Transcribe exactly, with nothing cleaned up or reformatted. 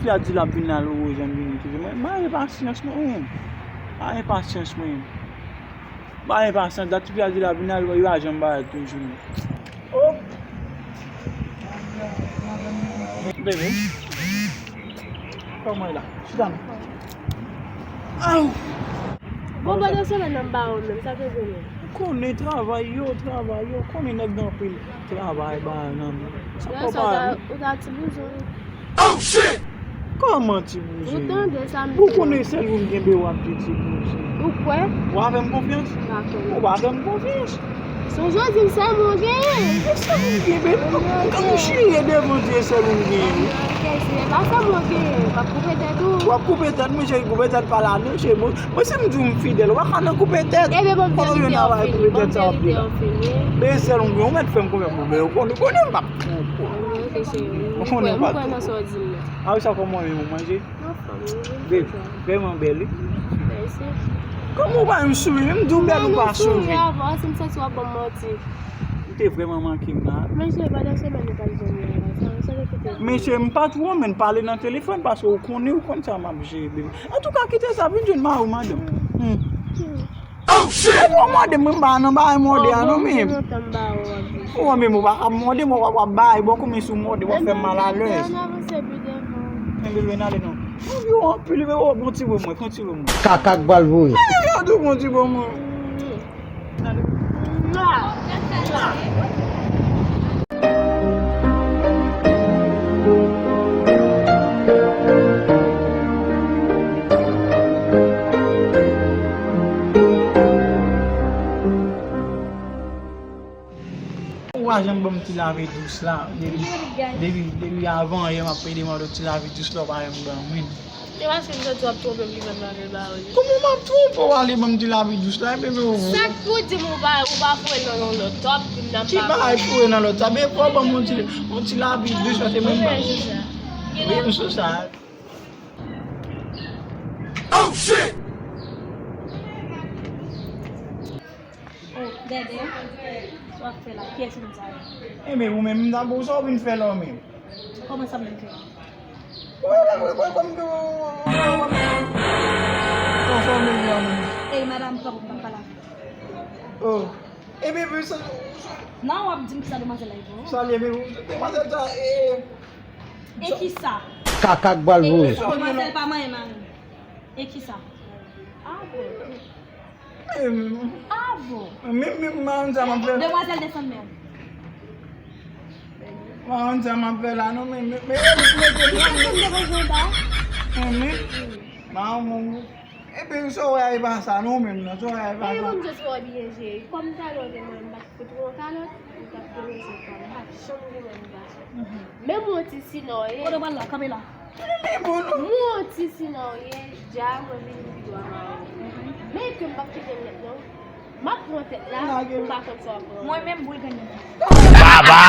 Fi a di l ap vin al Woz, vin vini toujou. Mwen, m pa gen pasyans non, menm. Pa gen pasyans, mwen. M pa gen pasyans. Dat fi a di l ap vin al, li pa janm parèt toujou. Oh! Bebe. Kòman e la? Chita non. Aw! Bon, pandan semèn nan m ba ou menm, sa te vini. Ou konnen travay yo, travay yo, ou konnen nèg gen anpil travay ba nan men. Sa pa ou ta, ou ta ti bouzen. Oh shit! Kòman ti bouzen? Ou tande sa m di? Ou konnen sèl ou m genbe w ap di ti bouzen. Ou kwè? Ou avè m konfyans? Ou pa fè m konfyans. Se yon jodi m sèlman w genyen. E sèl ou m genyen, men kan nou chire devan Dye, sèl ou m genyen. Ok, se pa sèlman w genyen, w ap koupe tèt ou. W ap koupe tèt mwen, cheri, koupe tèt pa la non, cheri. Mwen, mwen, si m di w m fidèl, ou pa ka nan koupe tèt. Ebyen, bon, m te lite w fini, bon, m te lite w fini. Men sèl ou m genyen, ou mèt fè m konfyans, men ou konnen, konnen m p ap twonpe w. Ok, cheri, m kwè, m kwè nan sa w di m nan. A wi, sa kòman w ye, ou manje? Anfòm, wi, wi. Babe, vrèman bèl, wi. Mèsi. Kòman w pa yon souri? M di w bèl, ou pa souri. Mwen souri avan, si m santi w ap ban m manti. Ou te vrèman manke m la. Men cheri, pandan semèn nou pa t janm wè la, sa, sa te kite. Men cheri, m pa twò renmen pale nan telefòn paske ou konnen, ou konn sa m ap jere, baby. Antouka, kite sa, vin jwenn mari w, madanm. Hmm. Oh shit! Epi w mòde m, mwen m pa nan bagay mòde a non, men. Ou wè, men ou pa ka mòde m, w ap bay bò koumen sou mòde, w ap fè m malalèz. Men bebe, n ale non. Ou vye anpil, men ou bon ti bò mwen, pran ti bò mwen. Kaka k pral voye. Yo, yo, tou bon ti bò mwen. Ou pa janm ban m ti lave dous la. Depi, depi, depi avan yè m ap pede mande w ti lave dous la, ou pa janm ban mwen. Se paske m santi w ap twonpe m ki fè m lage ba ou li. Kòman m ap twonpe w ale ban m ti lave dous la, bebe? Sa k pou di m ou pa, ou pa foure nan yon lòt, w ap di m nan. Ki bagay foure nan lòt sa? Bebe, fò w ban m yon ti, yon ti lave dous la, se menm bagay. Wi, m sou sa. Oh shit! Oh, Dèdè, sa w ap fè la? Kiyès moun sa yo? Enben, ou menm, m ta bon, sa w vin fè la, ou menm? Kòman sa m vin fè? Ey, madanm, pran pou m pale avè w. Oh. Ebyen, men sa. Non, w ap di m kisa demwazèl la ye pou ou. Salye, men demwazèl sa, e. E kisa? Kaka k pral voye. Demwazèl pa manyen mari. E kisa? Ah bon. Ah bon. Men, men, men, sa m ap fè. Demwazèl desann men. Mwen konn sa m ap fè la non, men, men, men, men, men, men, men, men, men, men, men, epi sa w wè a e pa sa non, menm nan, sa w wè a e pa sa. Epi mwen just wè w byen jere. Kòm talè w te mande m pa t fout ou yon kalòt, ou t ap deranse kò m, m pa t janm goumen m gason. Menm yon ti sinò ye. Kote w pral la? Kanpe la. Mwen ti sinò ye, dja mwen vin pi dwa mari. Men ke m p ap kite l nèt non. M ap pran tèt la, ou pa konn sa w ap pran. Mwen menm boul grenn nan. Baba!